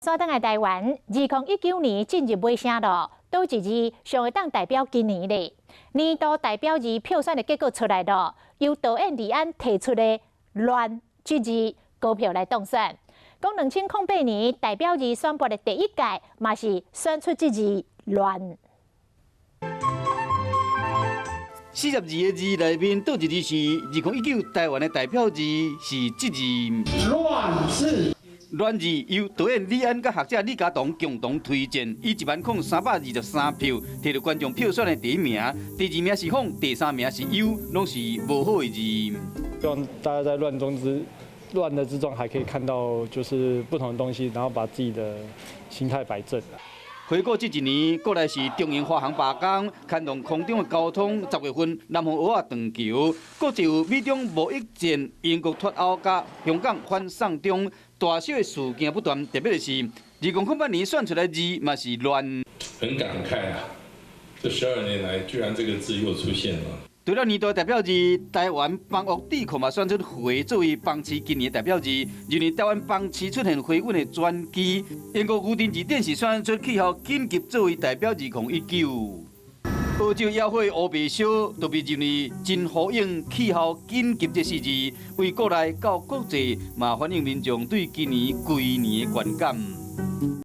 煞轉來台灣，2019年進入尾聲囉，佗一字上會當代表今年咧？年度代表字票選的結果出來囉，由導演李安提出的“亂”這字高票來當選。講2008年代表字選拔的第一屆，嘛是選出這字“亂”。42個字內面，佗一字是2019台灣的代表字是這字“亂”字。亂字由導演李安佮學者李家同共同推薦，以10,323票，摕著觀眾票選的第一名。第二名是放，第三名是憂，攏是無好的字。希望大家在亂中之亂的之中，還可以看到就是不同的東西，然後把自己的心態擺正。回顧這一年，過來是中英華航罷工，牽動空中的交通。10月份，南方蚵仔斷橋，國際有美中貿易戰、英國脫歐佮香港反送中，大小的事件不斷。特別的是，2008年選出來字嘛是亂。很感慨啊，這12年來，居然這個字又出現了。除了年度代表字，台灣房屋智庫嘛選出回作為房市今年代表字，認為台灣房市出現回穩的轉機。英國牛津字典是選出氣候緊急作為代表2019。澳洲野火烏白燒，都被認為真呼應氣候緊急這四字，為國內到國際嘛反映民眾對今年規年的觀感。